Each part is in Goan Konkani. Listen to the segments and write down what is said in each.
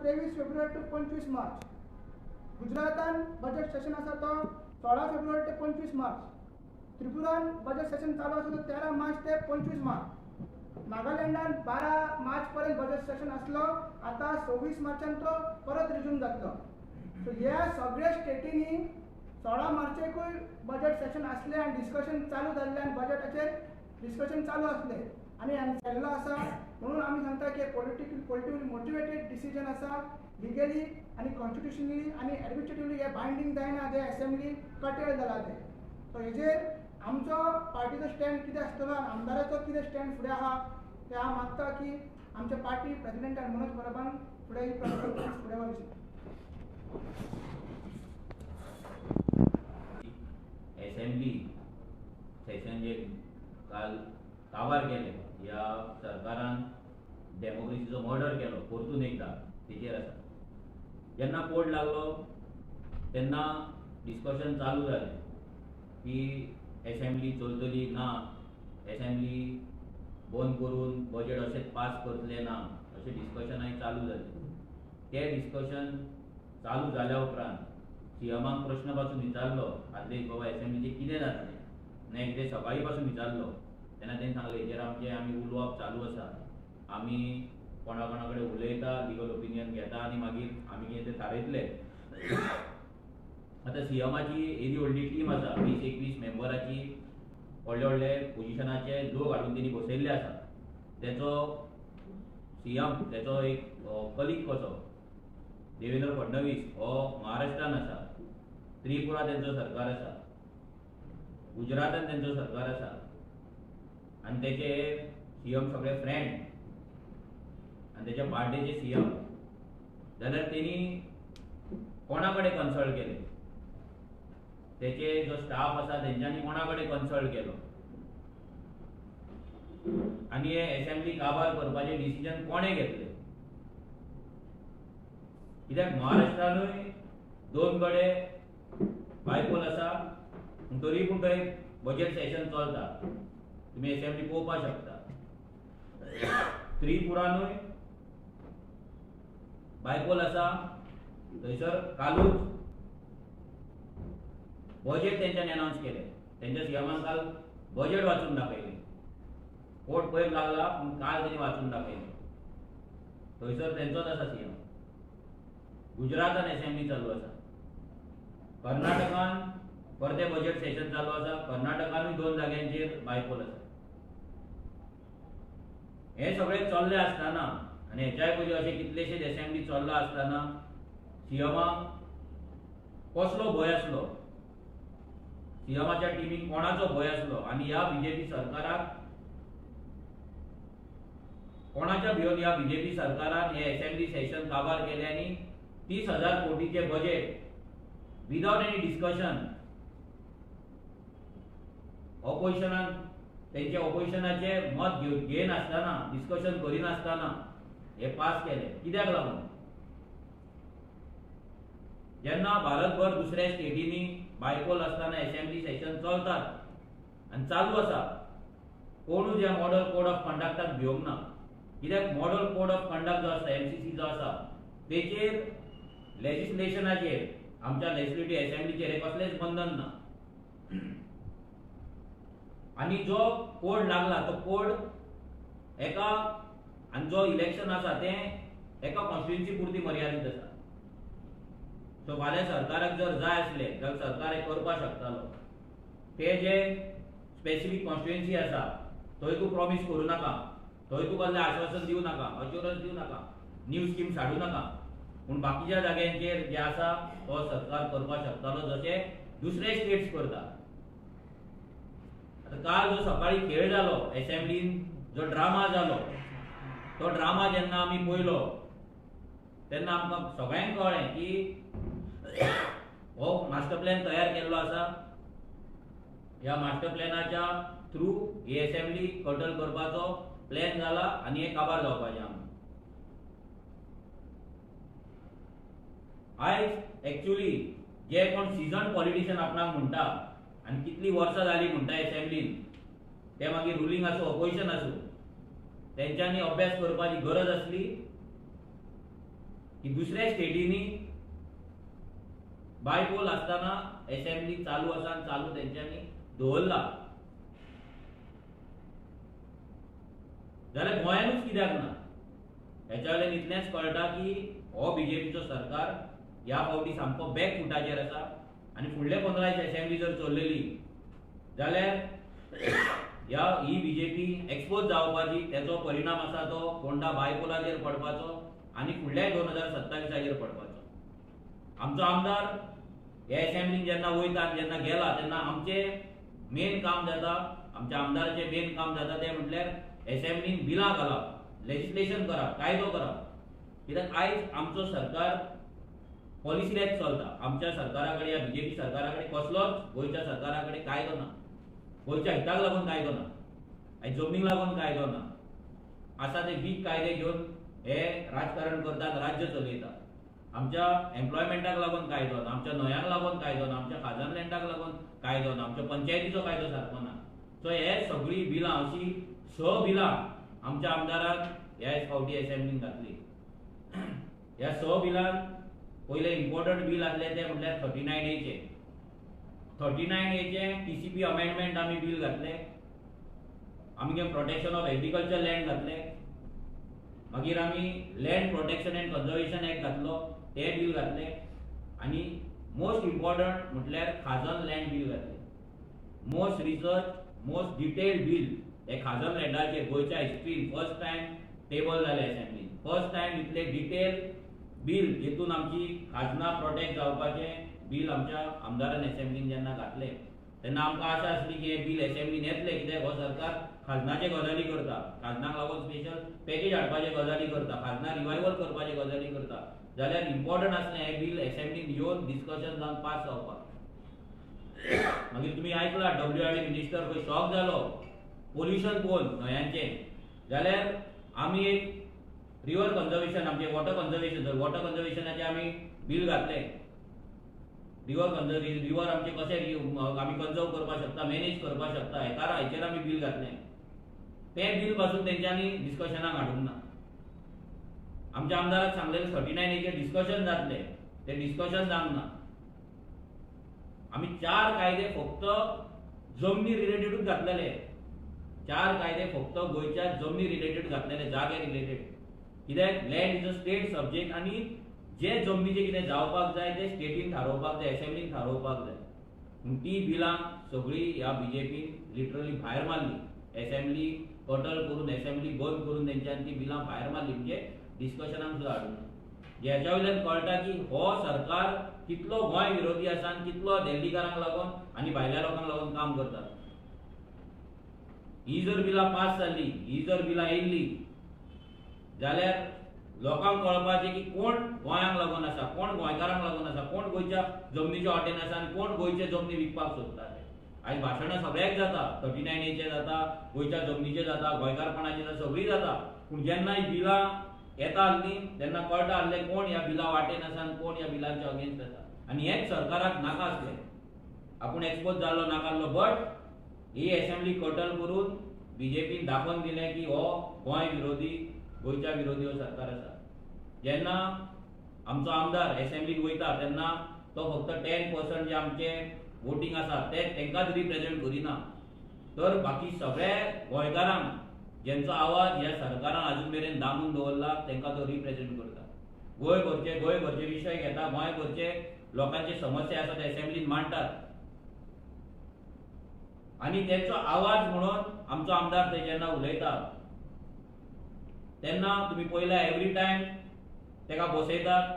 23 फेब्रुवारी टू 25 मार्च. गुजरातान बजेट सेशन आसा तो 16 फेब्रुवारी ते 25 मार्च. त्रिपुरान बजेट सेशन चालू आसा तो 13 मार्च ते 25 मार्च. नागालँडान 12 मार्च पर्यंत बजेट सेशन आसलो, आतां 26 मार्चान तो परत रिज्यूम जातलो. सो ह्या सगळ्या स्टेटींनी 16 मार्चेकूय बजेट सेशन आसलें आनी डिस्कशन चालू जाल्लें आनी बजेटाचेर डिस्कशन चालू आसलें आनी केल्लो आसा. म्हणून आमी सांगता की पॉलिटिकली मोटिवेटेड डिसिजन आसा, लिगली आनी कॉन्स्टिट्युशनली आनी एडमिनिस्ट्रेटिवली हे बायंडींग जायना जे एसेंब्ली कटेल जाला ते. सो हेजेर आमचो पार्टीचो स्टँड कितें आसतलो आनी आमदाराचो कितें स्टँड फुडें आहा ते हांव मागता की आमच्या पार्टी प्रेजिडेंटान मनोज परबान फुडें ही प्रेस कॉन्फरन्स फुडें व्हरची. एसेंब्ली सेशन जे काल काबार केले ह्या सरकारान डेमोक्रेसीचो मर्डर केलो परतून एकदा तेजेर आसा. जेन्ना कोड लागलो तेन्ना डिस्कशन चालू जालें की एसेंब्ली चलतली ना, एसेंब्ली बंद करून बजेट अशेंच पास करतले ना, अशें डिस्कशनाय चालू जालें. तें डिस्कशन चालू जाल्या उपरांत सीएमाक प्रश्न पासून विचारलो आदले बाबा एसेंब्लीचें कितें जातलें, नेक्स्ट डे सकाळी पासून विचारलो तेन्ना तेणें सांगलें हेजेर आमचें आमी उलोवप चालू आसा, आमी कोणा कोणा कडेन उलयता, लिगल ओपिनियन घेता आनी मागीर आमी कितें तें थारयतले. आतां सीएमाची एदी व्हडली टीम आसा, 20-21 मेंबराची, व्हडले व्हडले पोजिशनाचे लोक हाडून तेणी बसयल्ले आसा. तेचो सीएम तेचो एक कलीग कसो देवेंद्र फडणवीस हो महाराष्ट्रान आसा, त्रिपुरा तेंचो सरकार आसा, गुजरातान तेंचो सरकार आसा आनी तेचे सीएम सगळे फ्रेंड आनी तेच्या पार्टीचे सीएम. जाल्यार तेणी कोणा कडेन कन्सल्ट केलें, तेचे जो स्टाफ आसा तेंच्यांनी कोणा कडेन कन्सल्ट केलो आनी हे एसेंब्ली काबार करपाचें डिसिजन कोणें घेतलें? कित्याक महाराष्ट्रानूय 2 कडेन बायपोल आसा, तरी पूण थंय बजेट सेशन चलता, तुमी एसेंब्ली पळोवपाक शकता. त्रिपुरानूय बायपोल आसा, थंयसर कालूच बजेट तेंच्यांनी अनावन्स केलें, तेंच्या सीएमान काल बजेट वाचून दाखयलें, कोर्ट पयर लागला पूण काल तेणी वाचून दाखयलें. थंयसर तेंचोच आसा सीएम. गुजरातान एसेंब्ली चालू आसा, कर्नाटकान परतें बजेट सेशन चालू आसा, कर्नाटकानूय 2 जाग्यांचेर बायपोल आसा. हें सगळें चल्लें आसतना आनी हेच्याय पयलीं अशें कितलेशेच एसेंब्ली चल्लां आसतना सीएमाक कसलो भंय आसलो, सीएमाच्या टिमीक कोणाचो भंय आसलो आनी ह्या बीजेपी सरकाराक कोणाच्या भिवन ह्या बीजेपी सरकारान हे एसेंब्ली सेशन काबार केलें आनी 30,000 कोटीचे बजेट विदाउट एनी डिस्कशन ऑपोजिशनान तेंचे ऑपोजिशनाचे मत घेयनासतना डिस्कशन करिनासतना हे पास केले कित्याक लागून? जेन्ना भारतभर दुसऱ्या स्टेटींनी बायपोल आसतना एसेंब्ली सेशन चलतात आनी चालू आसा, कोणूच ह्या मॉडल कोड ऑफ कंडक्टाक भिवंक ना. कित्याक मॉडल कोड ऑफ कंडक्ट जो आसा, एमसीसी जो आसा, तेचेर लेजिस्लेशनाचेर आमच्या लेजिस्लेटिव्ह एसेंब्लीचेर हे कसलेंच बंधन ना. आनी जो कोड लागला तो कोड एका आनी जो इलेक्शन आसा तें एका कॉन्स्टिट्युएन्सी पुरती मर्यादीत आसा. सो फाल्यां सरकाराक जर जाय आसलें जाल्यार सरकार हें करपाक शकतालो. ते जे स्पेसिफीक कॉन्स्टिट्युएन्सी आसा थंय तूं प्रॉमीस करूं नाका, थंय तूं कसलें आश्वासन दिवं नाका, अश्युरन्स दिवं नाका, न्यू स्किम्स हाडूं नाका, पूण बाकीच्या जाग्यांचेर जे आसा तो सरकार करपाक शकतालो जशें दुसरे स्टेट्स करता. आतां काल जो सकाळी खेळ जालो एसेंब्लीन, जो ड्रामा जालो तो ड्रामा जेन्ना आमी पळयलो तेन्ना आमकां सगळ्यांक कळ्ळें की हो मास्टर प्लॅन तयार केल्लो आसा. ह्या मास्टर प्लॅनाच्या थ्रू ही एसेंब्ली कटल करपाचो प्लॅन जाला आनी हे काबार जावपाचें आमकां. आयज एक्चुअली जे कोण सिजन पॉलिटिशियन आपणाक म्हणटा आनी कितलीं वर्सां जालीं म्हणटा एसेंब्लीन, ते मागीर रुलींग आसूं ऑपोजिशन आसूं, तेंच्यांनी अभ्यास करपाची गरज आसली की दुसऱ्या स्टेटींनी बायपोल आसतना एसेंब्ली चालू आसा आनी चालू तेंच्यांनी दवरला, जाल्यार गोंयानूच कित्याक ना? हेच्या वयल्यान इतलेंच कळटा की हो बीजेपीचो सरकार ह्या फावटी सामको बॅक फुटाचेर आसा आनी फुडले 15 दीस एसेंब्ली जर चल्लेली जाल्यार ह्या ही बीजेपी एक्सपोज जावपाची, तेचो परिणाम आसा तो फोंडा बायपोलाचेर पडपाचो आनी फुडल्या 2027 पडपाचो. आमचो आमदार हे एसेंब्लीन जेन्ना वयता आनी जेन्ना गेला तेन्ना आमचें मेन काम जाता, आमच्या आमदाराचें मेन काम जाता तें म्हटल्यार एसेंब्लीन बिलां घालप, लेजिस्लेशन करप, कायदो करप. कित्याक आयज आमचो सरकार पॉलिसीलेच चलता. आमच्या सरकारा कडेन, ह्या बीजेपी सरकारा कडेन कसलोच गोंयच्या सरकारा कडेन कायदो ना, गोंयच्या हिताक लागून कायदो ना, आयज जमनीक लागून कायदो ना. आसा ते वीक कायदे घेवन हे राजकारण करतात, राज्य चलयतात. आमच्या एम्प्लॉयमेंटाक लागून कायदो ना, आमच्या न्हंयांक लागून कायदो ना, आमच्या खाजन लँडाक लागून कायदो ना, आमच्या पंचायतीचो कायदो सारको ना. सो हे सगळीं बिलां, अशी 6 बिलां आमच्या आमदारान ह्या फावटी एसेंब्लीन घातली. ह्या 6 बिलान पयलें इम्पॉर्टंट बील आसलें तें म्हटल्यार 39Aचें. 39Aचें TCP amendment आमी बील घातलें. आमी प्रोटेक्शन ऑफ एग्रीकल्चर लँड घातलें. मागीर आमी land protection and conservation act घातलो, तें बील घातलें. आनी मोस्ट इम्पॉर्टंट म्हटल्यार खाजन लँड बील घातलें. Most research, most detailed bill हे खाजन लँडाचेर गोंयच्या हिस्ट्रीन फर्स्ट टायम टेबल जालें एसेंब्लीन. फर्स्ट टायम इतलें डिटेल बील जेतून आमची खाजनां प्रोटेक्ट जावपाचें बील आमच्या आमदारान एसेंब्लीन जेन्ना घातलें तेन्ना आमकां आशा आसली की हें बील एसेंब्लीन येतलें, कित्याक हो सरकार खाजनाचे गजाली करता, खाजनाक लागून स्पेशल पॅकेज हाडपाचे गजाली करता, खाजना रिवायवल करपाचे गजाली करता. जाल्यार इम्पॉर्टंट आसलें हें बील एसेंब्लीन येवन डिस्कशन जावन पास जावपाक. मागीर तुमी आयकला WRD minister खंय शॉक जालो पोल्युशन पळोवन न्हंयांचें. जाल्यार आमी एक रिवर कन्जर्वेशन, आमचें वॉटर कन्जर्वेशन, वॉटर कन्जर्वेशनाचें आमी बील घातलें. रिवर कन्जर्वेशन, रिवर आमचें कशें आमी कन्जर्व करपाक शकता, मॅनेज करपाक शकता, हेका हेचेर आमी बील घातलें. तें बील पासून तेंच्यांनी डिस्कशनाक हाडूंक ना. आमच्या आमदाराक सांगलेलें 39Aचेर डिस्कशन जातलें, तें डिस्कशन जावंक ना. आमी 4 कायदे फक्त जमनी रिलेटेडूच घातलेले, 4 कायदे फक्त गोंयच्या जमनी रिलेटेड घातलेले, जागे रिलेटेड. कित्याक land is a state subject आनी जे जमनीचें कितें जावपाक जाय तें स्टेटीन थारोवपाक जाय, एसेंब्लीन थारोवपाक जाय. पूण ती बिलां सगळीं ह्या बीजेपीन लिटरली भायर मारली. एसेंब्ली कटल करून, एसेंब्ली बंद करून तेंच्यांनी ती बिलां भायर मारली, म्हणजे डिस्कशनाक सुद्दां हाडूंक ना. हेच्या वयल्यान कळटा की हो सरकार कितलो गोंय विरोधी आसा आनी कितलो दिल्लीकारांक लागून आनी भायल्या लोकांक लागून काम करता. ही जर बिलां पास जाली, ही जर बिलां येयल्ली जाल्यार लोकांक कळपाचें की कोण गोंयांक लागून आसा, कोण गोंयकारांक लागून आसा, कोण गोंयच्या जमनीच्या वाटेन आसा आनी कोण गोंयचे जमनी विकपाक सोदता ते. आयज भाशणां सगळ्याक जाता, 39Aचें जाता, गोंयच्या जमनीचें जाता, गोंयकारपणाचें जाता, सगळीं जाता. पूण जेन्ना ही बिलां येता आसलीं तेन्ना कळटा आसलें कोण ह्या बिलां वाटेन आसा आनी कोण ह्या बिलांच्या अगेन्स्ट आसा. आनी हेंच सरकाराक नाका आसलें, आपूण एक्सपोज जाल्लो नाका आसलो. बट he assembly कटल करून बीजेपीन दाखोवन दिलें की हो गोंय विरोधी, गोंयच्या विरोधी हो सरकार आसा. जेन्ना आमचो आमदार एसेंब्लीन वयता तेन्ना तो फक्त 10% जे आमचे वोटींग आसा ते तांकांच रिप्रेजेंट करिना, तर बाकी सगळे गोंयकारांक जेंचो आवाज ह्या सरकारान अजून मेरेन दामून दवरला तांकां तो रिप्रेजेंट करता. गोंयभरचे विशय घेता, गोंयभरचे लोकांचे समस्या आसा ते एसेंब्लीन मांडटात आनी तेंचो आवाज म्हणून आमचो आमदार थंय जेन्ना उलयता तेन्ना तुमी पळयला एवरी टायम तेका बसयतात,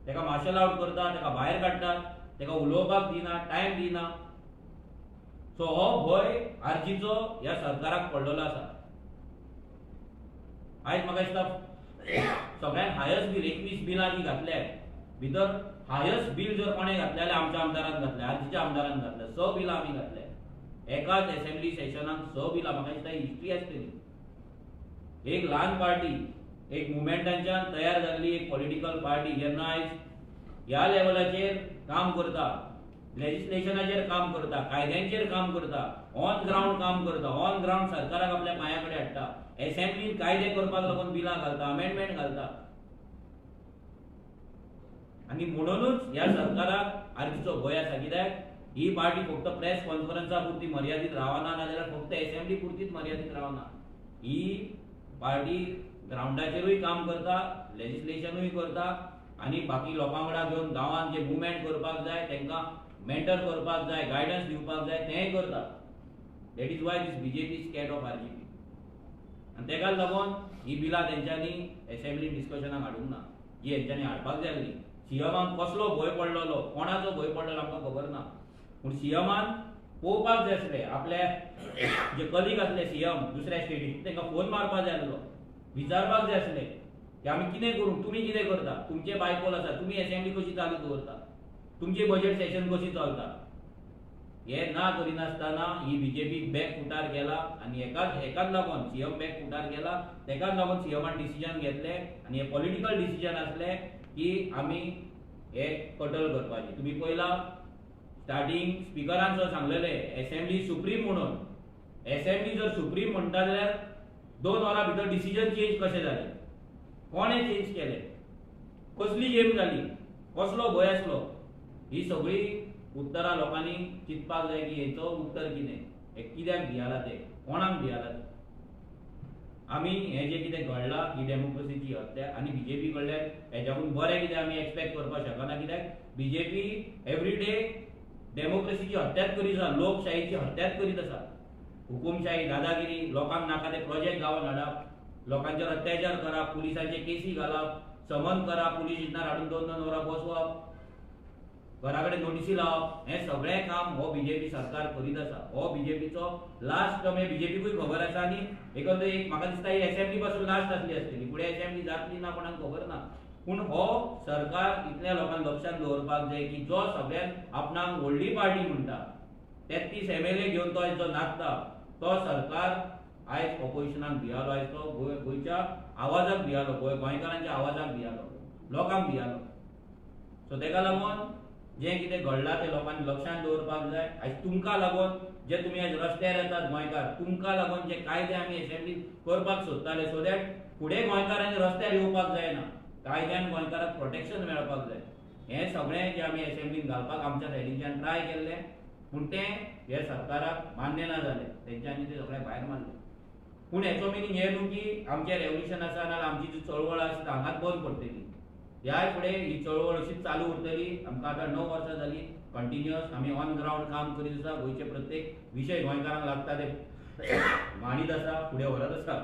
तेका मार्शल आउट करता, तेका भायर काडटात, तेका उलोवपाक दिना, टायम दिना. सो हो भंय आरजीचो ह्या सरकाराक पडलेलो आसा. आयज म्हाका दिसता सगळ्यांत हायस्ट बील 21 बिलां जी घातल्या भितर हायस्ट बील जर कोणें घातलें जाल्यार आमच्या आमदारान घातलें, आरजीच्या आमदारान घातलें. 6 बिलां आमी घातल्या एकाच एसेंब्ली सेशनाक, 6 बिलां. म्हाका दिसता हिस्ट्री आसतली. एक ल्हान पार्टी, एक मुवमेंटांच्यान तयार जाल्ली एक पॉलिटिकल पार्टी जेन्ना आयज ह्या लेवलाचेर काम करता, लेजिस्लेशनाचेर काम करता, कायद्यांचेर काम करता, ऑन ग्रावंड काम करता, ऑन ग्रावंड सरकाराक आपल्या पांया कडेन हाडटा, एसेंब्लीन कायदे करपाक लागून बिलां घालता, अमेंडमेंट घालता. आनी म्हणूनच ह्या सरकाराक आरजीचो भंय आसा. कित्याक ही पार्टी फक्त प्रेस कॉन्फरन्सा पुरती मर्यादीत रावना, नाजाल्यार फक्त एसेंब्ली पुरतीच मर्यादीत रावना. ही पार्टी ग्रावंडाचेरूय काम करता, लेजिस्लेशनूय करता आनी बाकी लोकां वांगडा घेवन गांवांत जे मुवमेंट करपाक जाय तांकां मेंटर करपाक जाय, गायडन्स दिवपाक जाय, तेंय करता. That is why this BJP scared of RGP. आनी तेकाच लागून ही बिलां तेंच्यांनी एसेंब्ली डिस्कशनाक हाडूंक ना, ही हेंच्यांनी हाडपाक जाय आसली. सीएमाक कसलो भंय पडलेलो, कोणाचो भंय पडलेलो आमकां खबर ना, पूण सीएमान पळोवपाक जाय आसलें. आपले जे कलीग आसले सीएम दुसऱ्या स्टेटीक तांकां फोन मारपाक जाय आसलो, विचारपाक जाय आसलें की आमी कितें करूं, तुमी कितें करता, तुमचे बायपोल आसा, तुमी एसेंब्ली कशी चालू दवरता, तुमचें बजेट सेशन कशी चलता. हे ना करिनासतना ही बीजेपी बॅक फुटार गेला आनी हेकाच लागून सीएम बॅक फुटार गेला. तेकाच लागून सीएमान डिसिजन घेतलें आनी हे पॉलिटिकल डिसिजन आसलें की आमी हे कटल करपाची. तुमी पळयला स्टार्टींग स्पिकरान सुद्दां सांगलेलें एसेंब्ली सुप्रीम म्हणून. एसेंब्ली जर सुप्रीम म्हणटा जाल्यार 2 वरां भितर डिसिजन चेंज कशें जालें, कोणें चेंज केलें, कसली गेम जाली, कसलो भंय आसलो, ही सगळी उत्तरां लोकांनी चिंतपाक जाय की हेचो उत्तर कितें, हे कित्याक भियाला ते, कोणाक भियाला ते. आमी हें जें कितें घडलां ही डेमोक्रेसीची हत्या आनी बीजेपी कडल्यान हेच्याकून बरें कितें आमी एक्सपेक्ट करपाक शकना. कित्याक बीजेपी एवरी डे डेमोक्रेसीची हत्याच करीत आसा, लोकशाहीची हत्याच करीत आसा. हुकुमशाही, दादागिरी, लोकांक नाका ते प्रोजेक्ट गांवांत हाडप, लोकांचेर अत्याचार करप, पुलिसांचे केसी घालप, समन करप, पुलीस स्टेशनार हाडून 2-2 वरां बसवप, घरा कडेन नोटिसी लावप, हें सगळें काम हो बीजेपी सरकार करीत आसा. हो बीजेपीचो लास्ट टर्म, हें बीजेपीकूय खबर आसा. आनी एकंदर एक म्हाका दिसता ही एसेंब्ली पासून लास्ट आसली आसतली, फुडें एसेंब्ली जातली ना कोणाक खबर ना. पूण हो सरकार इतल्या लोकांक लक्षांत दवरपाक जाय की जो सगळ्यांत आपणाक व्हडली पार्टी म्हणटा, 33 MLA घेवन तो जो नाचता, तो सरकार आयज ऑपोजिशनाक भियालो, आयज तो गोंयच्या आवाजाक भियालो, गोंयकारांच्या आवाजाक भियालो, लोकांक भियालो. सो तेका लागून जें कितें घडलां तें लोकांनी लक्षांत दवरपाक जाय. आयज तुमकां लागून जे तुमी आयज रस्त्यार येतात गोंयकार, तुमकां लागून जे कायदे आमी एसेंब्ली करपाक सोदताले सो that फुडें गोंयकारांनी रस्त्यार येवपाक जायना, कायद्यान गोंयकाराक प्रोटेक्शन मेळपाक जाय, हें सगळें जें आमी एसेंब्लीन घालपाक आमच्या सायडीच्यान ट्राय केल्लें, पूण तें हे सरकाराक मान्य ना जालें, तेंच्यांनी तें सगळें भायर मारलें. पूण हेचो मिनींग हें न्हू की आमचें रेवल्युशन आसा नाल्यार आमची जी चळवळ आसा ती हांगाच बंद पडटली. ह्याय फुडें ही चळवळ अशीच चालू उरतली. आमकां आतां 9 वर्सां जालीं कंटिन्युअस आमी ऑन ग्रावंड काम करीत आसा, गोंयचे प्रत्येक विशय गोंयकारांक लागता ते मांडीत आसा, फुडें व्हरत आसा.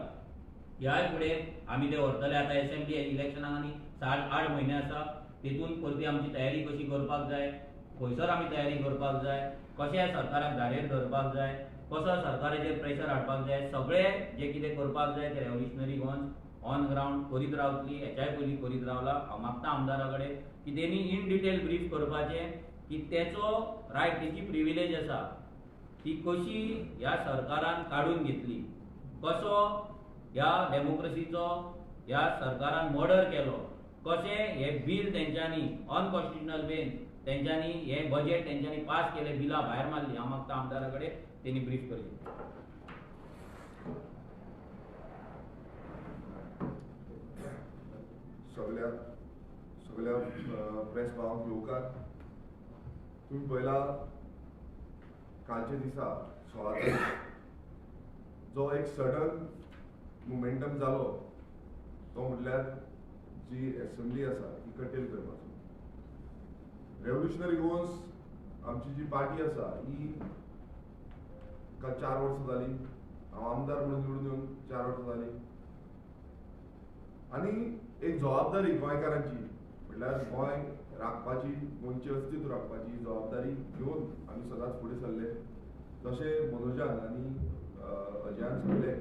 ह्याय फुडें आमी ते व्हरतले. आतां एसेंब्ली इलेक्शनाक आनी 7-8 म्हयने आसा, तेतून परती आमची तयारी कशी करपाक जाय, खंयसर आमी तयारी करपाक जाय, कशें सरकाराक धारेर धरपाक जाय, कसो सरकाराचेर प्रेशर हाडपाक जाय, सगळें जें कितें करपाक जाय तें रेवल्युशनरी गोवन्स ऑन ग्रावंड करीत रावतली. हेच्याय पयलीं करीत रावला. हांव मागता आमदारा कडेन की तेणी इन डिटेल ब्रीफ करपाचें की तेचो रायट, तेची प्रिविलेज आसा ती कशी ह्या सरकारान काडून घेतली, कसो ह्या डेमोक्रेसीचो ह्या सरकारान मर्डर केलो, कशें हें बील तेंच्यांनी अनकॉन्स्टिट्युशनल वेन तेंच्यांनी हें बजेट तेंच्यांनी पास केलें, बिलां भायर मारली. हांव मागता आमदारा कडेन तेणी ब्रीफ करचें. सगळ्या सगळ्या प्रेस भावांक येवकार. तुमी पळयला कालच्या दिसा 16 तारीख जो एक सडन मुमेंटम जालो तो म्हटल्यार जी एसेंब्ली आसा ती कटेल करपाचो. रेवोल्युशनरी गोवन्स आमची जी पार्टी आसा ही काल 4 वर्सां जाली, हांव आमदार म्हणून निवडून येवन 4 वर्सां जाली आनी एक जबाबदारी गोंयकारांची म्हटल्यार गोंय राखपाची, गोंयचें अस्तित्व राखपाची जबाबदारी घेवन आमी सदांच फुडें सरले. जशें मनोजान आनी अजयान सांगलें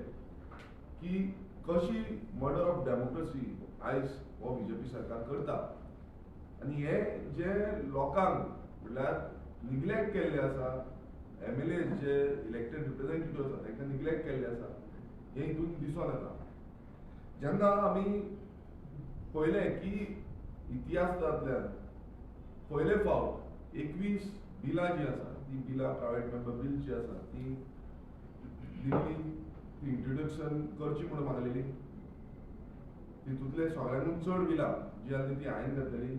की कशी मर्डर ऑफ डेमोक्रेसी आयज हो बीजेपी सरकार करता आनी हे जे लोकांक म्हटल्यार निग्लेक्ट केल्ले आसा, एमएलए जे इलेक्टेड रिप्रेझेंटेटिव्ह आसा तांकां निग्लेक्ट केल्ले आसा, हें हितून दिसून येता. जेन्ना आमी पळयलें की इतिहासांतल्यान पयले फावट 21 बिलां जीं आसा ती बिलां प्रायवेट मेंबर बील जी आसा ती दिल्लीन ती इंट्रोडक्शन करची म्हणून मागलेली, तितूंतले सगळ्यांकून चड बिलां जी आसली ती हांवें घातलेली.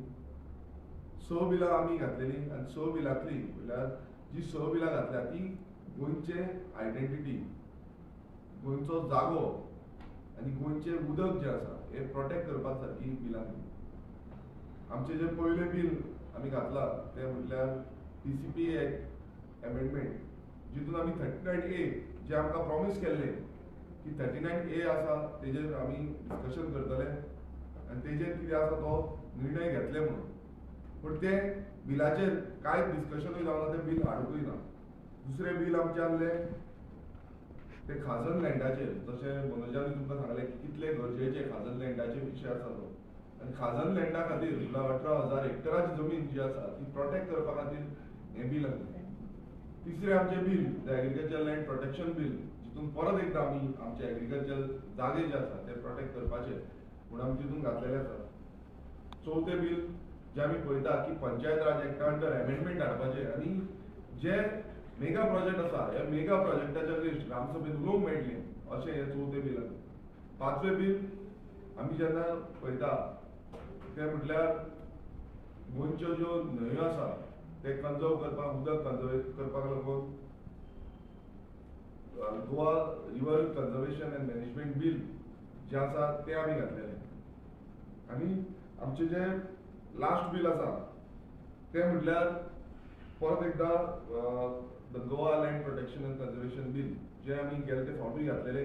6 बिलां आमी घातलेली आनी 6 बिलांतली म्हणल्यार जी 6 बिलां घातल्या ती गोंयचे आयडेंटिटी, गोंयचो जागो आनी गोंयचें उदक जें आसा हें प्रोटेक्ट करपा सारकी बिलां. आमचें जें पयलें बील आमी घातलां तें म्हटल्यार TCP act amendment, जितून आमी 39A जें आमकां प्रॉमीस केल्लें की 39A आसा तेजेर आमी डिस्कशन करतले आनी तेजेर कितें आसा तो निर्णय घेतले म्हणून. पूण तें बिलाचेर कांय डिस्कशनूय जावना, तें बील हाडुंकूय ना. दुसरें बील आमचें आहलें तें खाजन लँडाचेर, जशें मनोजान तुमकां सांगलें की कितले गरजेचे खाजन लँडाचे विशय आसा तो. आनी खाजन लँडा खातीर म्हळ्यार 18,000 हेक्टराची जमीन जी आसा ती प्रोटेक्ट करपा खातीर हें बील आसलें. तिसरें आमचें bill the agriculture land protection bill, जितून परत एकदां आमी आमचे एग्रीकल्चर जागे जे आसा ते प्रोटेक्ट करपाचे म्हूण आमी तितून घातलेले आसा. चवथें बील जें आमी पळयता की पंचायत राज एक्टा अंडर एमेंडमेंट हाडपाचें आनी जे मेगा प्रोजेक्ट आसा ह्या मेगा प्रोजेक्टाच्या अगेन्स्ट ग्रामसभेन उलोवंक मेळटलें अशें हें चवथें बील आसा. पांचवें बील आमी जेन्ना पळयता तें म्हटल्यार गोंयच्यो ज्यो न्हंयो आसा ते कन्जर्व करपाक, उदक कन्जर्व करपाक लागून Goa river conservation and management bill जें आसा तें आमी घातलेलें. आनी आमचें जें लास्ट बील आसा तें म्हटल्यार परत एकदां the Goa land protection and conservation bill जें आमी गेले ते फावटूय घातलेले,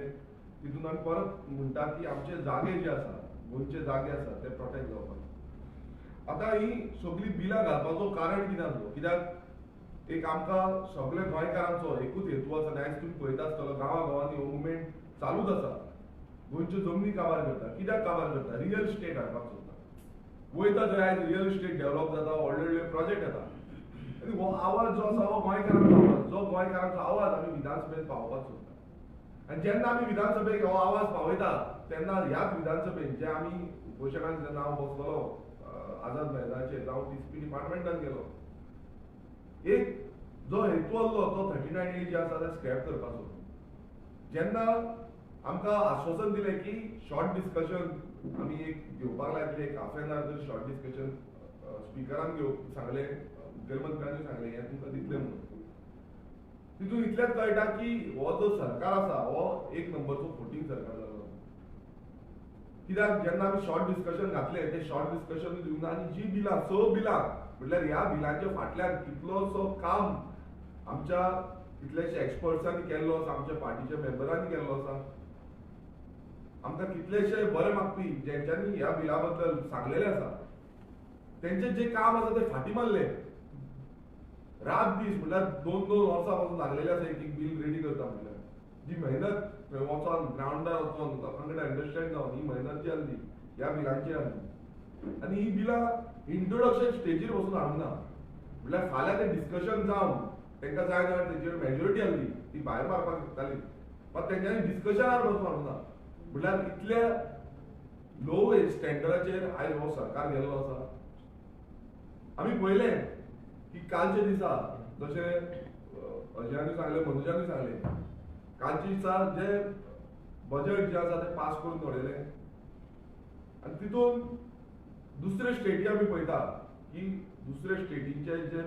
तितून आमी परत म्हणटा की आमचे जागे जे आसा, गोंयचे जागे आसा ते प्रोटेक्ट जावपाक. आतां ही सगळीं बिलां घालपाचो कारण कितें आसलो, कित्याक एक आमकां सगळे गोंयकारांचो एकूच हेतू आसा. आयज तुमी पळयता आसतलो गांवा गांवांनी हो मुवमेंट चालूच आसा. गोंयच्यो जमनी काबार करता. कित्याक काबार करता? रियल इस्टेट हाडपाक सोदता. वयता थंय आयज रियल इस्टेट डेवलप जाता, व्हडले व्हडले प्रोजेक्ट येता. आनी हो आवाज जो आसा हो गोंयकारांचो आवाज, जो गोंयकारांचो आवाज आमी विधानसभेत पावोवपाक सोदता. आनी जेन्ना आमी विधानसभेक हो आवाज पावयता तेन्ना ह्याच विधानसभेन जे आमी उपोशणान जेन्ना हांव बसतलो आझाद मैदानाचेर, जावं टीसीपी डिपार्टमेंटान गेलो, एक जो हेतू आसलो तो 39A जे आसा ते स्क्रॅप करपाचो. जेन्ना आमकां आश्वासन दिलें की शॉर्ट डिस्कशन आमी एक घेवपाक लायतले, एक हाफ एन आवर तरी शॉर्ट डिस्कशन स्पिकरान घेवंक सांगलें, मुखेलमंत्र्यांनी सांगलें हें तुमकां दितलें म्हणून. तितून इतलेंच कळटा की हो जो सरकार आसा हो एक नंबरचो फोटींग सरकार जालो. कित्याक जेन्ना आमी शॉर्ट डिस्कशन घातलें तें शॉर्ट डिस्कशन दिवंक ना. आनी जी बिलां 6 बिलां म्हटल्यार ह्या बिलांच्या फाटल्यान कितलोसो काम आमच्या कितलेशे एक्सपर्ट्सांनी केल्लो आसा, आमच्या पार्टीच्या मेंबरांनी केल्लो आसा, आमकां कितलेशे बरे मागपी जेंच्यांनी ह्या बिला बद्दल सांगलेलें आसा तेंचें जें काम आसा तें फाटीं मारलें. रात दीस म्हटल्यार 2-2 वर्सां पासून लागलेलें आसा एक एक बील रेडी करता म्हटल्यार. जी मेहनत थंय वचोन ग्रावंडार वचोन लोकां कडेन अंडरस्टँड जावन ही मेहनत जी आसली ह्या बिलांची आसली. आनी ही बिलां इंट्रोडक्शन स्टेजीर वचून हाडूंक ना, म्हटल्यार फाल्यां तें डिस्कशन जावन तांकां जाय जाल्यार तेंचेर मेजोरिटी आसली ती भायर मारपाक शकताली, पण तेंच्यांनी डिस्कशनार वचून हाडूंक ना. म्हटल्यार इतल्या लो स्टँडर्डाचेर आयज हो सरकार गेल्लो आसा. आमी पळयलें की कालच्या दिसा जशें अजयानूय सांगलें, मनोजानूय सांगलें, कालच्या दिसा जे बजेट जें आसा तें पास करून उडयलें. आनी तितून दुसरे स्टेटी आमी पळयता की दुसरे स्टेटींचे जे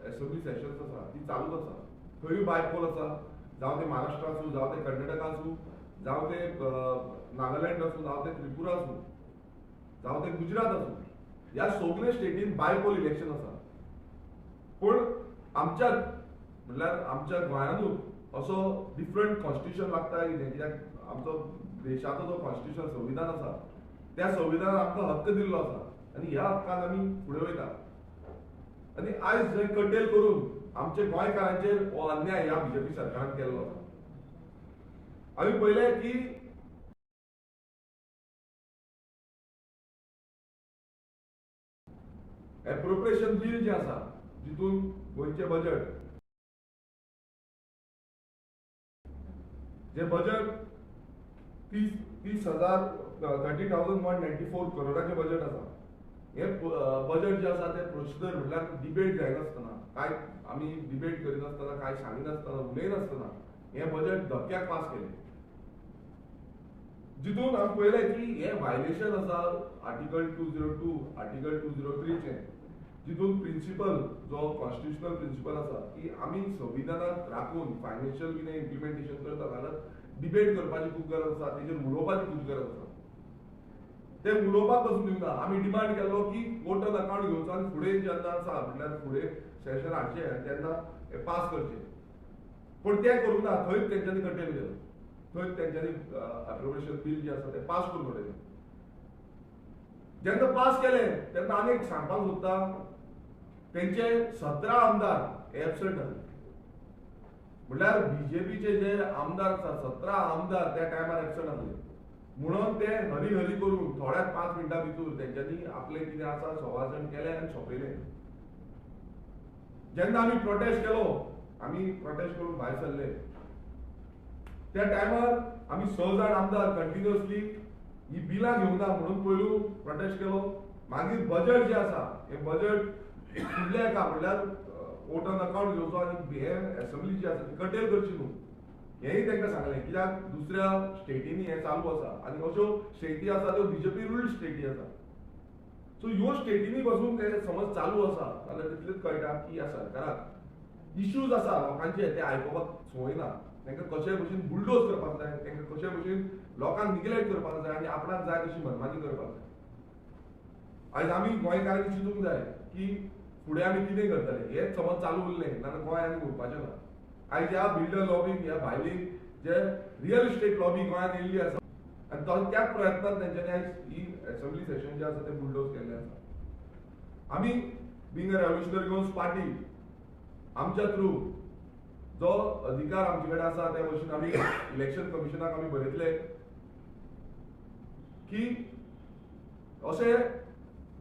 एसेंब्ली सेशन्स आसा ती चालूच आसा, थंयूय बायपोल आसा, जावं तें महाराष्ट्र आसूं, जावं तें कर्नाटक आसूं, जावं तें नागालँड आसूं, जावं तें त्रिपुरा आसूं, जावं तें गुजरात आसूं, ह्या सगळे स्टेटीन बायपोल इलेक्शन आसा. पूण आमच्या म्हटल्यार आमच्या गोंयानूच असो डिफरंट कॉन्स्टिट्युशन लागता कितें, कित्याक आमचो देशाचो जो कॉन्स्टिट्युशन संविधान आसा त्या संविधानान आमकां हक्क दिल्लो आसा आनी ह्या हक्कान आमी फुडें वयता. आनी आयज जंय कटेल करून आमच्या गोंयकारांचेर हो अन्याय ह्या बीजेपी सरकारान केल्लो आसा. आमी पळयलें की एप्रोप्रिएशन बील जें आसा जितून गोंयचें बजेट जे बजेट 30,194 करोडाचें बजेट आसा. हें बजेट जें आसा तें प्रोसिजर म्हटल्यार डिबेट जायनासतना, कांय आमी डिबेट करिनासतना, कांय सांगिनासतना, उलयनासतना हें बजेट धपक्याक पास केलें. जितून आमी पळयलें की हें व्हायलेशन आसा आर्टिकल 202, आर्टिकल 203 चें, जितून प्रिंसिपल जो कॉन्स्टिट्युशनल प्रिंसिपल आसा की आमी संविधानात राखून फायनान्शियल कितें इम्प्लिमेंटेशन करता जाल्यार डिबेट करपाची खूब गरज आसा, तेजेर उलोवपाची खूब गरज आसा. ते उलोवपाक पसून दिवना. आमी डिमांड केल्लो की वोटर अकावंट घेवचो आनी फुडें जेन्ना आसा म्हणल्यार फुडें सेशन हाडचें आनी तेन्ना हे पास करचें, पूण तें करूंक ना. थंयच तेंच्यांनी कटेल केलो, थंयच तेंच्यांनी अप्रोप्रिएशन बील जें आसा तें पास करून उडयलें. जेन्ना पास केलें तेन्ना आनी एक सांगपाक सोदता, तेंचे 17 आमदार एबसंट आसले. म्हणल्यार बीजेपीचे जे आमदार आसा 17 आमदार त्या टायमार एबसंट आसले, म्हणून ते हरी हरी करून थोड्या 5 मिनटां भितर तेंच्यांनी आपलें कितें आसा सवासण केलें आनी सोंपयलें. जेन्ना आमी प्रोटेस्ट केलो, आमी प्रोटेस्ट करून भायर सरले त्या टायमार आमी 6 जाण आमदार कंटिन्युअसली ही बिलां घेवना म्हणून पयलू प्रोटेस्ट केलो. मागीर बजट जें आसा हें बजट फुडल्या एका म्हणल्यार वोटर अकावंट घेवचो आनी हे एसेंब्ली जी आसा ती कटेल करची न्हू हेंय तांकां सांगलें, कित्याक दुसऱ्या स्टेटींनी हें चालू आसा आनी अश्यो स्टेटी आसा त्यो बीजेपी रुल्ड स्टेटी आसा. सो ह्यो स्टेटींनी बसून ते समज चालू आसा जाल्यार तितलेंच कळटा की ह्या सरकाराक इश्यूज आसा लोकांचे ते आयकुपाक संवय ना. तांकां कशेय भशेन बुलडोज करपाक जाय, तांकां कशेय भशेन लोकांक निग्लेक्ट करपाक जाय आनी आपणाक जाय तशी मनमानी करपाक जाय. आयज आमी गोंयकारांनी चिंतूंक जाय की फुडें आमी कितें करतले. हेंच समज चालू उरलें नाजाल्यार गोंय आनी उरपाचें ना. आयज ह्या बिल्डर लॉबीक, ह्या भायली जे रियल इस्टेट लॉबी गोंयांत येयल्ली आसा आनी तो त्याच प्रयत्नान तेंच्यांनी आयज ही एसेंब्ली सेशन जें आसा तें बुलडोज केल्लें आसा. आमी being a revolutionary Goans party आमच्या थ्रू जो अधिकार आमचे कडेन आसा त्या भशेन आमी इलेक्शन कमिशनाक आमी बरयतले की अशें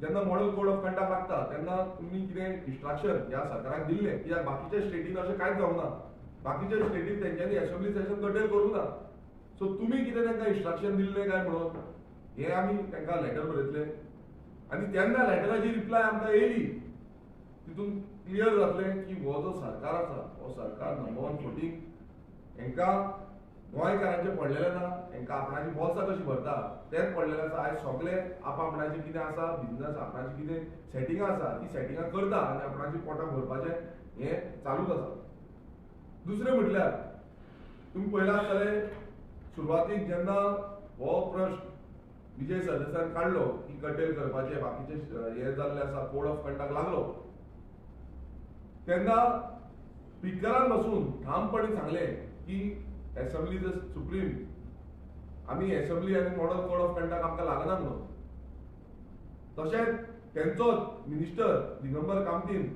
जेन्ना मॉडल कोड ऑफ कंडक्ट लागता तेन्ना तुमी कितें इन्स्ट्रक्शन ह्या सरकाराक दिल्लें, कित्याक बाकीच्या स्टेटीन अशें कांयच जावना. बाकीच्या स्टेटीन तेंच्यांनी एसेंब्ली सेशन कटेल करूंक ना. सो तुमी कितें तांकां इन्स्ट्रक्शन दिल्लें काय म्हणून हें आमी तांकां लेटर बरयतले आनी तेन्ना लेटराची रिप्लाय आमकां येयली तितून क्लियर जातलें की हो जो सरकार आसा हो सरकार नंबर 1 फोटींग, हेंकां गोंयकारांचें पडलेलें ना, हेंकां आपणाची बोल्सां कशी भरता तेंच पडलेलें आसा. आयज सगळे आपणाचें कितें आसा बिजनस, आपणाचें कितें सेटिंगां आसा ती सेटिंगां करता आनी आपणाची पोटां भरपाचें हें चालूच आसा. दुसरें म्हटल्यार तुमी पळयलां आसतलें सुरवातीक जेन्ना हो प्रश्न विजय सरदेसायान काडलो की कटेल करपाचें बाकीचे हें जाल्लें आसा कोड ऑफ कंडक्ट लागलो तेन्ना स्पिकरान बसून ठामपणी सांगलें की एसेंब्ली is supreme, आमी एसेंब्ली आनी मॉडल कोड ऑफ कंडक्ट आमकां लागना म्हणून. तशेंच तेंचोच मिनिस्टर दिगंबर कामतीन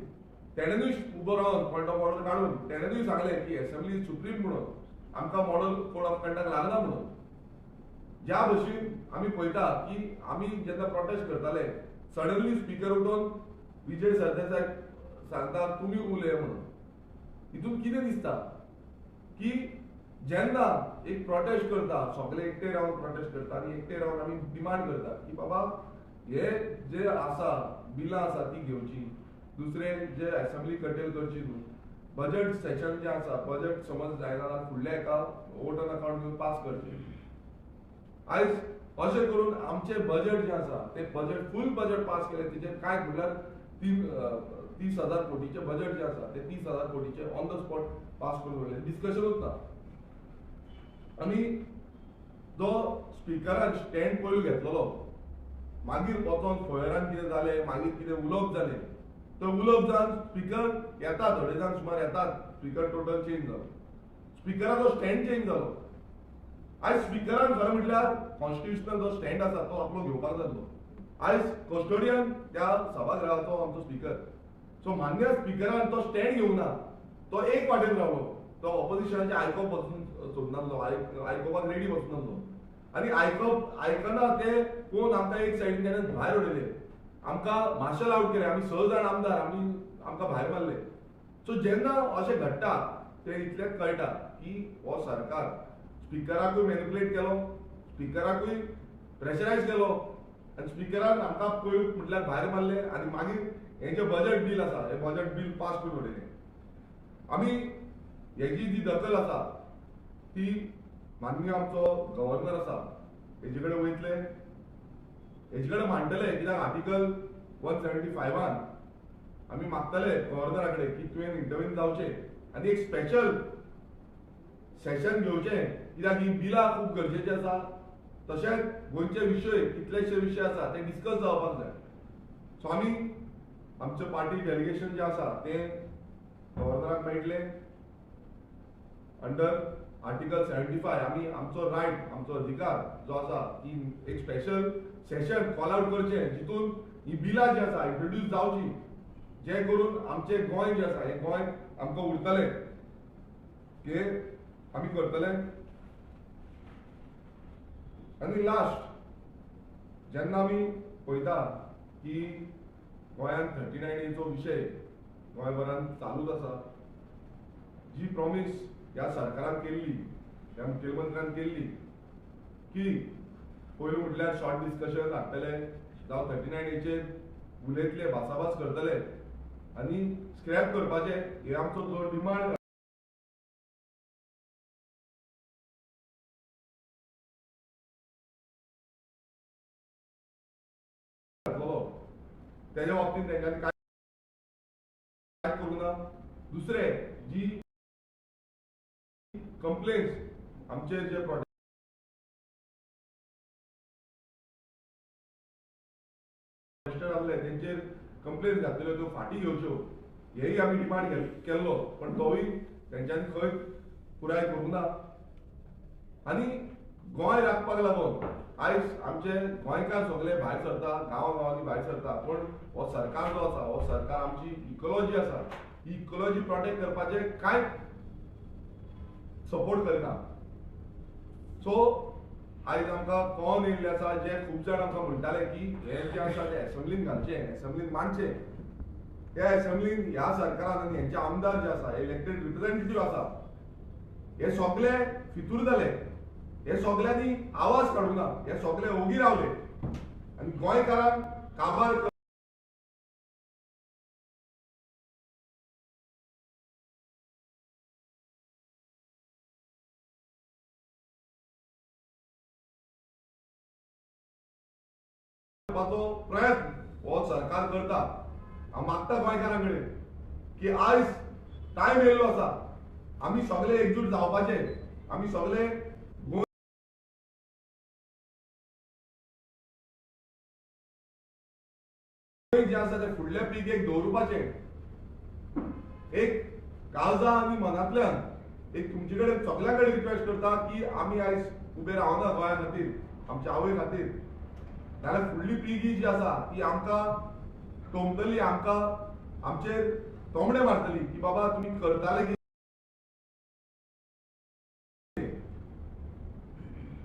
तेणेनूय उबो रावन पॉयंट ऑफ ऑर्डर काडून तेणेनूय सांगलें की एसेंब्ली is supreme म्हणून आमकां मॉडल कोड ऑफ कंडक्ट लागना म्हणून. ज्या भशेन आमी पळयता की आमी जेन्ना प्रोटेस्ट करताले सडनली स्पिकर उठून विजय सरदेसाय सांगता तुमी उलय म्हणून. हितून कितें दिसता की जेन्ना एक प्रोटेस्ट करता सगळे एकटे रावन प्रोटेस्ट करता आनी एकटे रावन आमी डिमांड करता की बाबा हे जे आसा बिलां आसा ती घेवची, दुसरें जे एसेंब्ली कटेल करची न्हू, बजट सेशन जें आसा बजट समज जायना जाल्यार फुडल्या एका वोटर अकावंट घेवन पास करचें. आयज अशें करून आमचें बजट जें आसा तें बजट फूल बजट पास केलें तेजेर कांय म्हणल्यार 30,000 कोटीचें बजट जें आसा तें 30,000 कोटीचें ऑन the spot pass करून उडयलें, डिस्कशनूच ना. आनी जो स्पिकरान स्टँड पयलू घेतलेलो मागीर वचोन फॉयरान कितें जालें, मागीर कितें उलोवप जालें, तो उलोवप जावन स्पिकर येतात थोडे जाण सुमार येतात, स्पिकर टोटल चेंज जालो, स्पिकराचो स्टँड चेंज जालो. आयज स्पिकरान खरें म्हटल्यार कॉन्स्टिट्युशनल जो स्टँड आसा तो आपलो घेवपाक जाल्लो. आयज कस्टोडियन त्या सभागृहाचो आमचो स्पिकर, सो मान्य स्पिकरान तो स्टँड घेवना, तो एक वाटेन रावलो, तो ऑपोजिशनाचें आयकप वचून सोदनासलो, आयकुपाक रेडी वचनासलो आनी आयकना ते कोण आमकां एक सायडीन तेणें भायर उडयले, आमकां मार्शल आवट केले, आमी 6 जाण आमदार आमी आमकां भायर मारले. सो जेन्ना अशें घडटा तें इतलेंच कळटा की हो सरकार स्पिकराकूय मॅनिपुलेट केलो, स्पिकराकूय प्रेशरायज केलो आनी स्पिकरान आमकां पयलू म्हटल्यार भायर मारले आनी मागीर हें जें बजट बील आसा हें बजट बील पास करून उडयलें. आमी हेजी जी दखल आसा ती माननीय आमचो गव्हर्नर आसा हेजे कडेन वयतले, हेजे कडेन मांडटले, कित्याक आर्टिकल 175 आमी मागतले गव्हर्नरा कडेन की तुवें इंटरव्हीन जावचें आनी एक स्पेशल सेशन घेवचें, कित्याक ही बिलां खूब गरजेची आसा, तशेंच गोंयचे विशय कितलेशे विशय आसा ते डिस्कस जावपाक जाय. सो आमी आमचें पार्टी डेलिगेशन जें आसा तें गव्हर्नराक मेळटलें. अंडर आर्टिकल 75 आमी आमचो रायट, आमचो अधिकार जो आसा की एक स्पेशल सेशन कॉल आउट करचें, जितून ही बिलां जी आसा इंट्रोड्यूस जावची, जें करून आमचें गोंय जें आसा हें गोंय आमकां उरतलें, की आमी करतले. आनी लास्ट जेन्ना आमी पळयता की गोंयांत 39Aचो विशय गोंयभरान चालूच आसा, जी प्रॉमीस ह्या सरकारान केल्ली, ह्या मुखेलमंत्र्यान केल्ली की पयलू म्हटल्यार शॉर्ट डिस्कशन हाडटले, जावं 39Aचेर उलयतले, भासाभास करतले आनी स्क्रॅप करपाचें, हे आमचो जो डिमांड घातलेलो तेज्या बाबतींत तेंच्यांनी कांय करूं ना. दुसरें, जी कंप्लेन्स आमचे जे प्रोटेस्टर आसले तेंचेर कंप्लेन्स घातलेल्यो त्यो फाटीं घेवच्यो, हेय आमी डिमांड केल्लो, पण तोवूय तेंच्यांनी खंय पुराय करूंक ना. आनी गोंय राखपाक लागून आयज आमचे गोंयकार सगळे भायर सरता, गांवा गांवांनी भायर सरता, पूण हो सरकार जो आसा हो सरकार आमची इकोलॉजी आसा ही इकोलॉजी प्रोटेक्ट करपाचें कांय सपोर्ट करिना. सो आयज आमकां कळोन येयल्लें आसा, जे खूब जाण आमकां म्हणटाले की हें जें आसा तें एसेंब्लीन घालचें, एसेंब्लीन मांडचें, त्या एसेंब्लीन ह्या सरकारान आनी हेंचे आमदार जे आसा, इलेक्टेड रिप्रेझेंटेटीव आसा, हे सगळे फितूर जाले, हे सगळ्यांनी आवाज काडूंक ना, हे सगळे ओगी रावले आनी गोंयकारांक काबार करपाचो प्रयत्न हो सरकार करता. हांव मागता गोंयकारां कडेन की आयज टायम येयल्लो आसा, आमी सगळे एकजूट जावपाचे, आमी सगळे गोंय जें आसा तें फुडल्या पिळगेक दवरुपाचें एक काळजा आनी मनांतल्यान एक तुमचे कडेन सगळ्यां कडेन रिक्वेस्ट करता की आमी आयज उबे रावना गोंया खातीर, आमच्या आवय खातीर, नाल्यार फुडली पिळगी जी आसा ती आमकां टोमतली, आमकां आमचेर तोमणे मारतली की बाबा तुमी करताले कितें.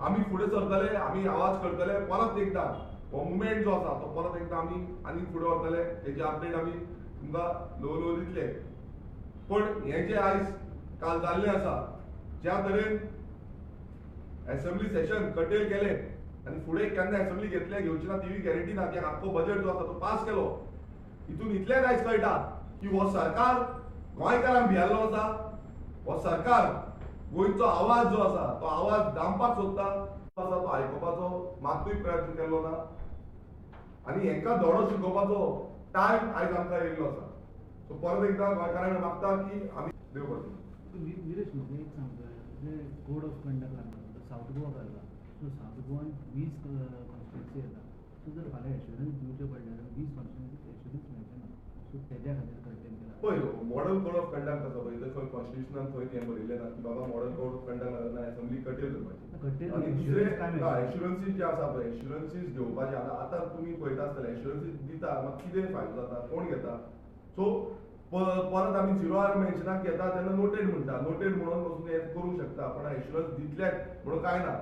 आमी फुडें सरतले, आमी आवाज करतले, परत एकदां हो मुवमेंट जो आसा तो परत एकदां आमी आनी फुडें व्हरतले, तेजी अपडेट आमी तुमकां ल्हव ल्हव दितले. पूण हें जें आयज काल जाल्लें आसा, ज्या तरेन एसेंब्ली सेशन कटेल केलें आनी फुडें केन्ना एसेंब्ली घेतले घेवची ना तिवूय गॅरंटी ना, कित्याक आख्खो बजेट जो आसा तो पास केलो. हितून इतलेंच आयज कळटा की हो सरकार गोंयकारांक भियेल्लो आसा, हो सरकार गोंयचो आवाज जो आसा तो आवाज दामपाक सोदता आसा, तो आयकुपाचो मात्तूय प्रयत्न केल्लो ना आनी हेंकां धडो शिकोवपाचो टायम आयज आमकां येयल्लो आसा. सो परत एकदां गोंयकारांक मागता की आमी देव करता. विरेश, म्हाका एक सांग, कोड ऑफ कंडक्ट लागला सावथ गोवा घालला, सो सावथ गोवान 20 कॉन्स्टिट्युएन्सी येता, सो जर फाल्यां एश्युरन्स दिवचें पडलें जाल्यार 20 कॉन्स्टिट्युएन्सी एश्युरन्स मेळचें ना, सो तेज्या खातीर कंटेन केला. पळय, मॉडल कोड ऑफ कंडक्ट आसा पळय, थंय कॉन्स्टिट्युशनान खंय हें बरयलें ना की बाबा मॉडल कोड ऑफ कंडक्ट घालना एसेंब्ली कटेल करपाची. आनी दुसरें एश्युरन्सीज जे आसा पळय, एश्युरन्सीज घेवपाचे आतां आतां तुमी पळयता आसतले एश्युरन्सीज दिता, मागीर कितें फायदो जाता, कोण घेता. सो परत आमी झिरो आर मेन्शनाक घेता तेन्ना नोटेड म्हणटा, नोटेड म्हणून वचून हें करूंक शकता, पण एश्युरन्स दितलेच म्हणून कांय ना.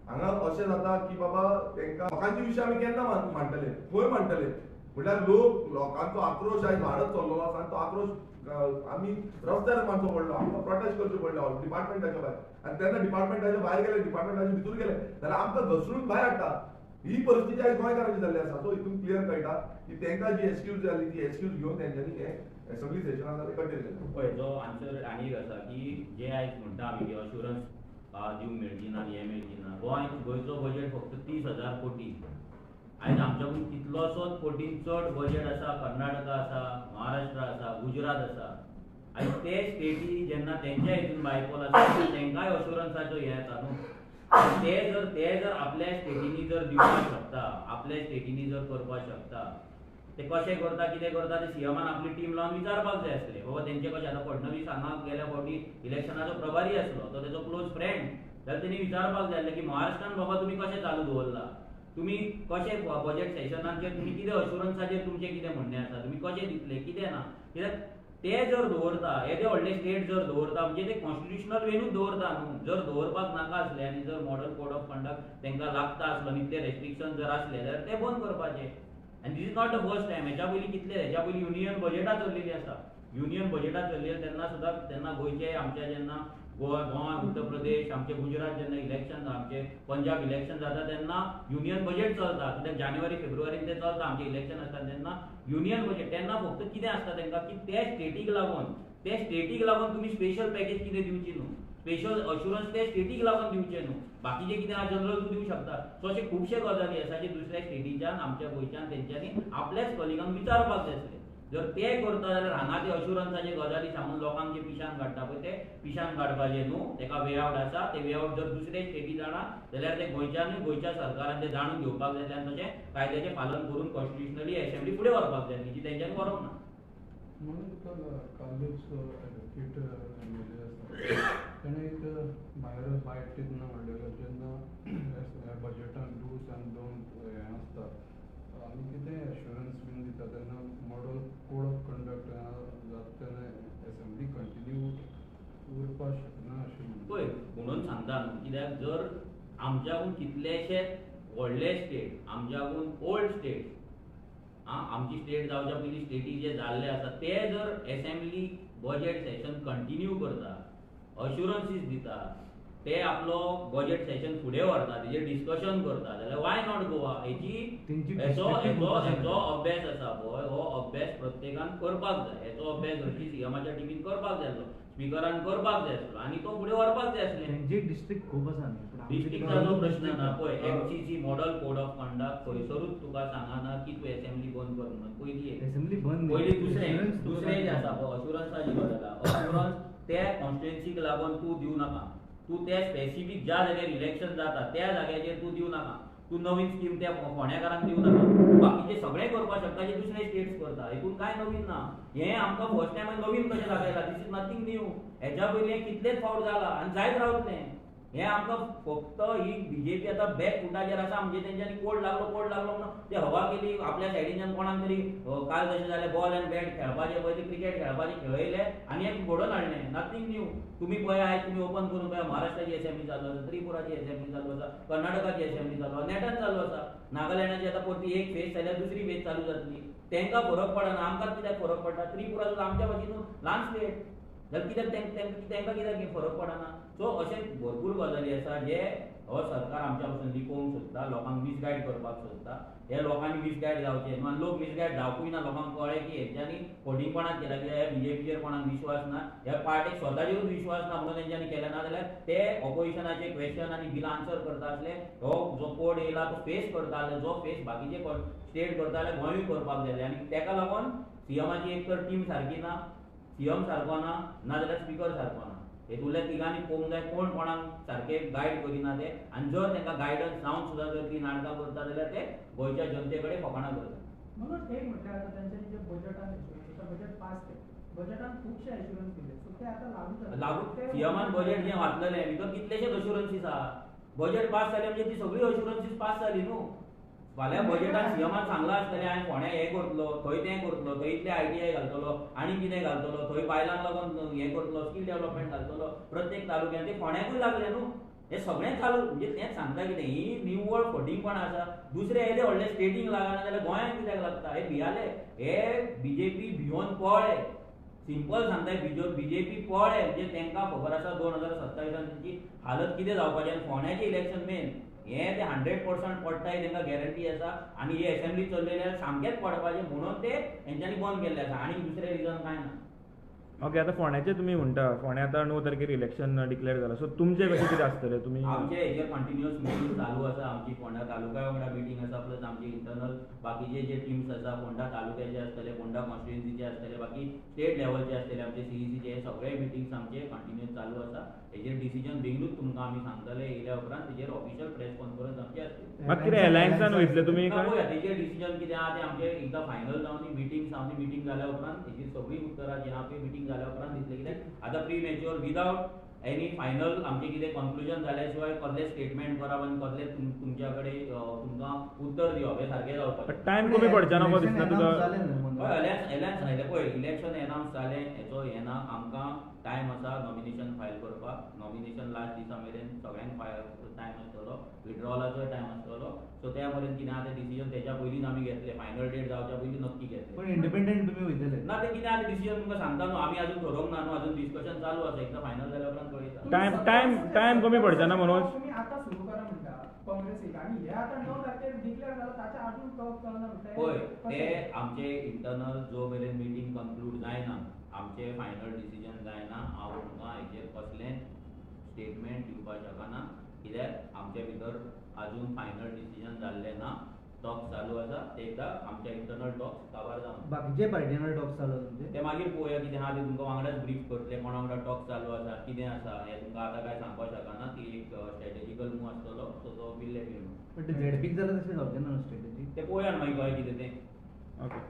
हांगा अशें जाता की बाबा तांकां लोकांचे विशय आमी केन्ना मांडटले, खंय मांडटले, म्हटल्यार लोकांचो आक्रोश आयज वाडत चल्लेलो आसा आनी तो आक्रोश आमी रस्त्यार मारचो पडलो, आमकां प्रोटेस्ट करचें पडलें डिपार्टमेंटाच्या भायर, आनी तेन्ना डिपार्टमेंटाच्या भायर गेले, डिपार्टमेंटाच्या भितर गेले जाल्यार आमकां घसरून भायर हाडटा. ही परिस्थिती आयज गोंयकारांची जाल्ली आसा. सो हितून क्लियर कळटा की तांकां जी एक्सक्यूज जाली ती एक्सक्यूज घेवन तेंच्यांनी हें एसेंब्ली सेशन आसा तें कंटिन्यू केलें. पळय, जो आन्सर आनी एक आसा की जे आयज म्हणटा आमी की अश्युरन्स दिवंक मेळची ना आनी हें मेळची ना, गोंयचो बजेट फक्त 30,000 कोटी, आयज आमच्याकून कितलोसोच पटीन चड बजेट आसा, कर्नाटका आसा, महाराष्ट्र आसा, गुजरात आसा. आयज ते स्टेटी जेन्ना तेंच्या हितून बायपोल आसा तेंकांय अशुरन्साचो हें येता न्हू. ते जर आपल्या स्टेटींनी जर दिवपाक शकता, आपल्या स्टेटींनी जर करपाक शकता, ते कशें करता कितें करता ते सीएमान आपली टीम लावन विचारपाक जाय आसले बाबा तेंचे कशें. आतां फडणवीस हांगा गेल्या फावटी इलेक्शनाचो प्रभारी आसलो, तो तेजो क्लोज फ्रेंड, जाल्यार तेणी विचारपाक जाय आसलें की महाराष्ट्रान बाबा तुमी कशें चालू दवरला, तुमी कशें बजेट सेशनाचेर तुमी कितें अशुरन्साचेर तुमचें कितें म्हणणें आसा, तुमी कशें दितले कितें ना. कित्याक ते जर दवरता येदे व्हडले स्टेट जर दवरता म्हणजे ते कॉन्स्टिट्युशनल वेनूच दवरता न्हू. जर दवरपाक नाका आसले आनी जर मॉडल कोड ऑफ कंडक्ट तांकां लागता आसलो आनी ते रेस्ट्रिक्शन जर आसले जाल्यार ते बंद करपाचे. आनी this is not the first time. हेच्या पयलीं कितले, हेच्या पयलीं युनियन बजेटां चल्लेलीं आसा. युनियन बजेटां चल्लेली तेन्ना सुद्दां तेन्ना गोंयचे आमच्या जेन्ना गोवा, उत्तर प्रदेश, आमचे गुजरात जेन्ना इलेक्शन, आमचे पंजाब इलेक्शन जाता तेन्ना युनियन बजेट चलता. कित्याक जानेवारी फेब्रुवारीन ते चलता आमचे इलेक्शन आसता तेन्ना युनियन बजेट. तेन्ना फक्त कितें आसता तेंकां की ते स्टेटीक लागून, ते स्टेटीक लागून तुमी स्पेशल पॅकेज कितें दिवची न्हू, स्पेशल अशुरन्स ते स्टेटीक लागून दिवचे न्हू, बाकीचे कितें आहा जनरल तूं दिवंक शकता. सो अशे खुबशे गजाली आसा जे दुसऱ्या स्टेटीच्यान आमच्या गोंयच्यान तेंच्यांनी आपल्याच कलिगांक विचारपाक जाय आसले. जर ते करता जाल्यार हांगा ते अशुरन्साचे गजाली सांगून लोकांक जे पिशान काडटा पळय ते पिशान काडपाचे न्हू. तेका वे आवट आसा, ते वे आवट जर दुसरे स्टेटी जाणा जाल्यार ते गोंयच्यानूय गोंयच्या सरकारान ते जाणून घेवपाक जाय आनी तशें कायद्याचें पालन करून कॉन्स्टिट्युशनली असेंब्ली फुडें व्हरपाक जाय, जी तेंच्यांनी व्हरूंक ना. म्हणून कालूच एडवोकेट एमएलए आसा तेणें एक भायर बायट दितना म्हणलेलें जेन्ना बजेटान डूज आनी don't हें आसता आमी कितें एश्युरन्स बीन दिता तेन्ना मॉडल कोड ऑफ कंडक्ट जाता तेन्ना एसेंब्ली कंटिन्यू उरपाक शकना अशें पळय म्हणून सांगता न्हू. कित्याक जर आमच्याकून कितलेशे व्हडले स्टेट, आमच्याकून ओल्ड स्टेट, आमची स्टेट जावच्या पयलीं स्टेटी जे जाल्ले आसा ते जर एसेंब्ली बजेट सेशन कंटिन्यू करता, अशुरन्सीस दिता, ते आपलो बजेट सेशन फुडें व्हरता, तेजेर डिस्कशन करता, जाल्यार why not Goa? हेची हेचो हेचो अभ्यास आसा पळय, हो अभ्यास प्रत्येकान करपाक जाय. हेचो अभ्यास हरशीं सीएमाच्या टिमीन करपाक जाय आसलो, स्पिकरान करपाक जाय आसलो आनी तो फुडें व्हरपाक जाय आसलें. तेंचे डिस्ट्रिक्ट खूब आसा न्ही, डिस्ट्रिक्टाचो प्रश्न ना. पळय MCC model code of conduct खंयसरूच तुका सांगना की तूं एसेंब्ली बंद कर म्हणून. पयली एसेंब्ली बंद, पयली दुसरें दुसरें जें आसा पळय अशुरन्साची गजाल, अशुरन्स त्या कॉन्स्टिट्युएन्सीक लागून तूं दिवं नाका. तूं त्या स्पेसिफीक ज्या जाग्यार इलेक्शन जाता त्या जाग्याचेर तूं दिवं नाका. तूं नवीन स्कीम त्या फोंड्याकारांक दिवं नाका. बाकीचे सगळें करपाक शकता जे दुसरे स्टेट्स करता, हितून कांय नवीन ना. हें आमकां फर्स्ट टायम नवीन कशें दाखयलां, this is nothing new. हेच्या पयलीं कितलेच फावट जाला आनी जायत रावतलें. हें आमकां फक्त ही बीजेपी आतां बॅक फुटाचेर आसा म्हणजे तेंच्यांनी कोड लागलो कोड लागलो म्हणून ते हवा केली आपल्या सायडीच्यान कोणाक तरी. काल कशें जालें बॉल अँड बॅट खेळपाचें पळय ते क्रिकेट खेळपाचें खेळयले आनी एक घडोवन हाडलें. Nothing new. तुमी पळय आयज तुमी ओपन करून पळय महाराष्ट्राची एसेंब्ली चालू आसा, त्रिपुराची एसेंब्ली चालू आसा, कर्नाटकाची एसेंब्ली चालू आसा, नेटान चालू आसा. नागालँडाची आतां परती एक फेज जाल्यार दुसरी फेज चालू जातली. तेंकां फरक पडना, आमकां कित्याक फरक पडटा? त्रिपुरा सुद्दां आमच्या भाशेन ल्हान स्टेट जाल्यार कित्याक तेंकां कित्याक फरक पडना? सो अशें भरपूर गजाली आसा जे हो सरकार आमच्या पासून लिपोवंक सोदता, लोकांक मिसगायड करपाक सोदता. हे लोकांनी मिसगायड जावचे न्हू आनी लोक मिसगायड जावपूय ना. लोकांक कळ्ळें की हेंच्यांनी फटींगपणां केलां, कित्याक ह्या बीजेपीचेर कोणाक विश्वास ना, ह्या पार्टीक स्वताचेरूच विश्वास ना म्हणून तेंच्यांनी केलें ना. जाल्यार ते ऑपोजिशनाचे क्वेश्चन आनी बिलां आन्सर करता आसले, हो जो कोड येयला तो फेस करता आसले, जो फेस बाकीचे स्टेट करता जाल्यार गोंयूय करपाक जाय. आनी तेका लागून सीएमाची एक तर टीम सारकी ना, सीएम सारको ना, नाजाल्यार स्पिकर सारको ना. हेतूंतल्या तिगांनी पळोवंक जाय कोण कोणाक सारकें गायड करिना ते. आनी जर तांकां गायडन्स जावन सुद्दां जर ती नाटकां करता जाल्यार ते गोंयच्या जनते कडेन फकाणां करता. मनोज, एक म्हटल्यार आतां तेंच्यांनी जे बजेटान एश्युरन्स, बजेट पास केलें, बजेटान खुबशे एश्युरन्स दिले, सो ते आतां लागू जाले. लागू सीएमान बजेट जें वाचलेलें भितर कितलेशेच अश्युरन्सीस आहा. बजेट पास जालें म्हणजे ती सगळी अश्युरन्सीस पास जाली न्हू. फाल्यां बजेटान सीएमान सांगलां आसतलें हांवें फोंड्या हें करतलो, थंय तें करतलो, थंय इतले ITI घालतलो, आनी कितें घालतलो, थंय बायलांक लागून हें करतलो, स्कील डेव्हलपमेंट घालतलो प्रत्येक तालुक्यान. ते फोंड्याकूय लागलें न्हू. हें सगळें चालू म्हणजे तेंच सांगता कितें ही निव्वळ फटींगपणां आसा. दुसरे येदे व्हडले स्टेटींक लागना जाल्यार गोंयांत कित्याक लागता? हे भियाले, हे बीजेपी भियोन पळ्ळे. सिंपल सांगता, बीजेपी पळ्ळे म्हणजे तेंकां खबर आसा 2027 तेंची हालत कितें जावपाची. आनी फोंड्याचें इलेक्शन मेन हें ते 100% पडटा ही तेंकां गॅरंटी आसा. आनी ही एसेंब्ली चल्लेली सामकेंच पडपाचें म्हणून ते हेंच्यांनी बंद केल्लें आसा. आनी दुसरें रिजन कांय ना. ओके, आतां फोंड्याचें तुमी म्हणटा, फोंड्या आतां 9 तारखेर इलेक्शन डिक्लेअर जाला, सो तुमचें कशें कितें आसतलें? तुमी आमचे हेजेर कंटिन्युअस मिटींग चालू आसा. आमची फोंडा तालुक्या वांगडा मिटींग आसा, प्लस आमचे इंटरनल बाकीचे जे टिम्स आसा फोंडा तालुक्याचे आसतले, फोंडा कॉन्स्टिट्युएन्सीचे आसतले, बाकी स्टेट लेवलचे आसतले, आमचे सीईसीचे, हे सगळे मिटींग्स आमचे कंटिन्युअस चालू आसा. हेजेर डिसिजन बेगीनूच तुमकां आमी सांगतले. येयल्या उपरांत तेजेर ऑफिशियल प्रेस कॉन्फरन्स आमची आसतली. मात कितें अलायन्सान वयतले तुमी? पळया तेजेर डिसिजन कितें आहा तें आमचें एकदां फायनल जावन मिटींग जावन, मिटींग जाल्या उपरांत तेजी सगळीं उत्तरां जीं आहा पळय मिटींग जाल्या उपरांत दितले. कित्याक आतां premature without any final आमचें कितें कन्क्लुजन जाल्या शिवाय कसलें स्टेटमेंट करप आनी कसलें तुमच्या कडेन तुमकां उत्तर दिवप हें सारकें जावपाचें. टायम कमी पडचो ना दिसना तुका? हय, अलायन्स अलायन्स आयलें पळय, इलेक्शन एनावन्स जालें हेचो हें ना, आमकां टायम आसा नॉमिनेशन फायल करपाक. नॉमिनेशन लास्ट दिसा मेरेन सगळ्यांक फायल टायम आसतलो, विड्रॉलाचोय टायम आसतलो. सो त्या मेरेन कितें आहा तें डिसिजन तेच्या पयलींच आमी घेतले, फायनल डेट जावच्या पयलीं नक्की घेतले. पण इंडिपेंडंट तुमी वयतले ना तें कितें आहा तें डिसिजन तुमकां सांगता न्हू, आमी अजून ठरोवंक ना न्हू, अजून डिस्कशन चालू आसा. एकदां फायनल जाल्या उपरांत कळयता. टायम टायम टायम कमी पडचो ना मनोज? तुमी आतां सुरू करा म्हणटा काँग्रेसीक आनी हे आतां 9 तारखेर डिक्लेअर जाला ताच्या अजून कळना म्हणटा. पळय ते आमचे इंटरनल जो मेरेन मिटींग कन्क्लूड जायना, आमचे फायनल डिसिजन जायना, हांव तुमकां हेचेर कसलेंच स्टेटमेंट दिवपाक शकना. कित्याक आमचे भितर अजून फायनल डिसिजन जाल्लें ना, टॉक्स चालू आसा. ते एकदां आमचे इंटरनल टॉक्स काबार जावन बाकीचे पार्टी वांगडा टॉक्स चालू आसा तुमचे ते मागीर पळोवया कितें आहा तें, तुमकां वांगडाच ब्रीफ करतले कोणा वांगडा टॉक्स चालू आसा कितें आसा हें तुमकां आतां कांय सांगपाक शकना. ती एक स्ट्रॅटेजिकल मूव आसतलो, सो तो will let you know. पण ते झेडपीक जाल्यार तशें जावचें ना स्ट्रॅटेजी, ते पळोवया मागीर कळ्ळें कितें तें. ओके.